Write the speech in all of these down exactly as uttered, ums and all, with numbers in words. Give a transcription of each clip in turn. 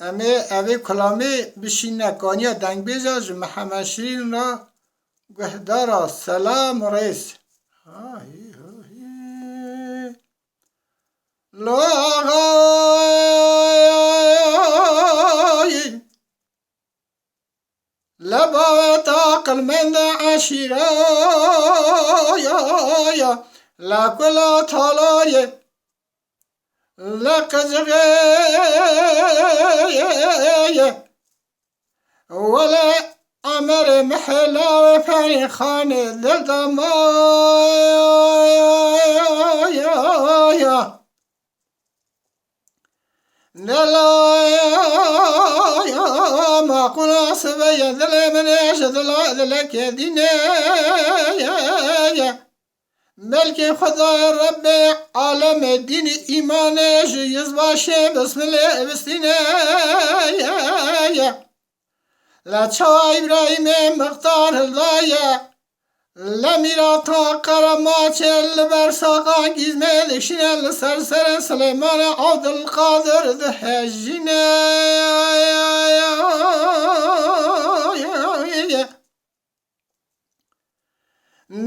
Em ê evê kulamê bişîne kaniya dengbêja ji Mihemed Şirîn re guhdara selam û rêz. Laxay. Lebawet aqilmend eşîre ya, ya, la kula talayê, la qicixê ye. Wele Emerê mihela ve perê xanê dil dama ya, ya. Delaya maqula sibeye dilê min ê ji dila dilekê dînê ye. Belkî Xwedayê Rebbê alemê dînî îmanê ji yizbaşê bismilê bistîne ye. Le çawa Îbrahîmê mixtar hildaye, le mîrata qeremaçê li ber saqa gîzmê dikşîne, li ser serê Silêmanê Abdulqadir dihejîne.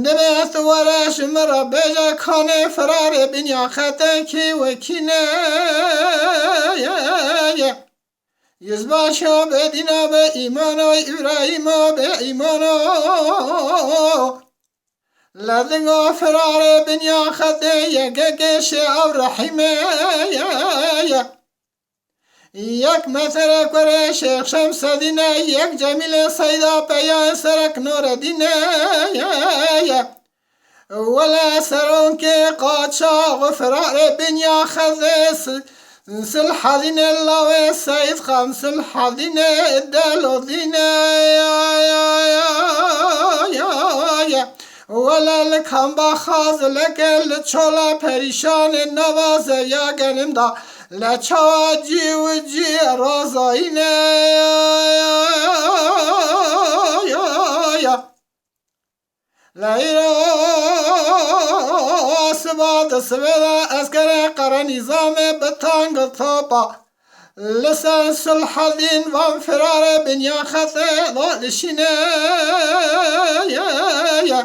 Divê tu were ji min re bêje kanê firarê binya xetê kî wekî ne. Yizbaşa bê dîna bê îmana, Îbrahîma bê îmana. Le dinga firarê binya xetê yekekê şê ew rehîmê ye. Yek metere kurê Şêx Şemsedîne, yek Cemîlê Seyda peyayê Serek Nuredîne ye. Wele seronkê qaçax û firarê binya xezê Silhedînê lawê Seyîd Xan Silhedînê Delodîne ye. Wele li kamba xazileke li çola perîşanê nava zeviya genim da le çawa cî û cî razayîne. Le îro siba di sibê de eskerê qere nîzamê bi tang û topa li ser Silhedîn van firarê binya xetê da dişîne ye.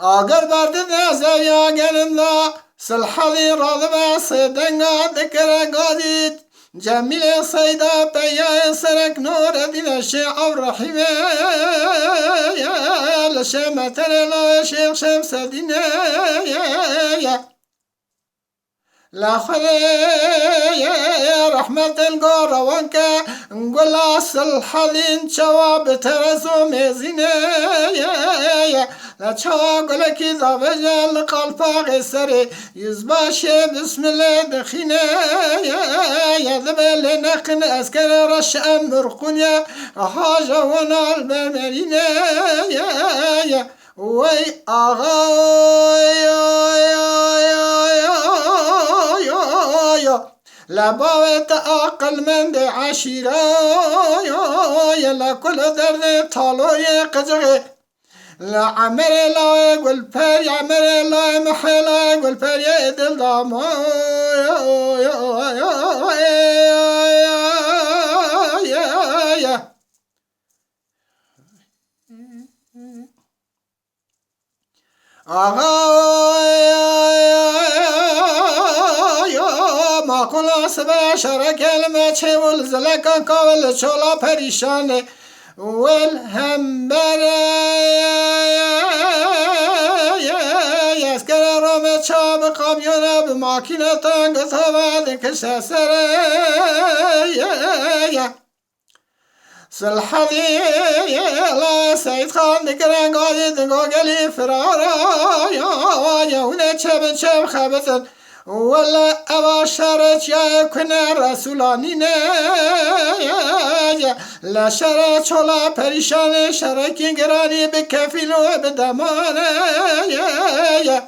Agir berdide zeviya genim da Silhedîn radibe sê denga dikire gadî. Cemîlê Seyda peyayê Serek Nuredîne şê ew rehîmê ye, li şê meterê lawê Şêx Şemsedîne ye. La Xwedê rehmet el gora wan ke, gula Silhedîn çawa bi terezo mêzîne ye. La çawa gulekî davêje li qalpaxê serê, yizbaşê bismilê dixîne ye. Divê lê neqin eskerê reş em mirqûn ye, haja wan al bemerîne ye. Wey axa, ya, ya, ya, ya, ya, ya. Le bavê te aqilmendê eşîra, ya, ya, le kul derdê taloyê qicixê. Le emerê lawê gulperî, emerê lawê mihê lawê gulperiyê dildama, ya, ya, ya, ya, ya, ya. Axa, ya, maqula sibe şereke li me çêwil zilekan kawil çola perîşane. Wel hembere, eskere rome ça bi kamyona bi makîne tang tava dikişe sere. Silhedî la Seyîd Xan dikire gadî dingo gelî firara ya, ya hûn ê çe bin çe bixebitin. Wele eva şere çiyayê kune Resûlanî ne ye. Le şere çola perîşanê şerekî giranî bi kefîl û bi demane ye.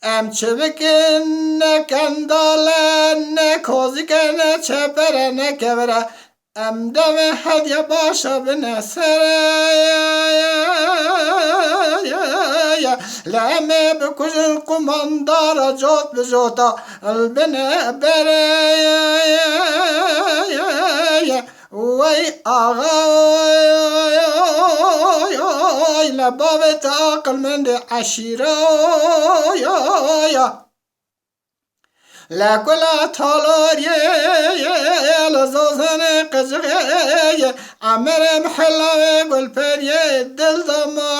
Em çi bikin ne kendale, ne kozike, ne çepere, ne kevire. Em devê hediye başa bine sere. Le em ê bikujin qumandara cot bi cota, li bine bere. Axa, le bavê te aqilmendê eşîra ya. Le kula talariyê, le zazanê qicixê, emerê mihela wê gulperiyê, dil dama.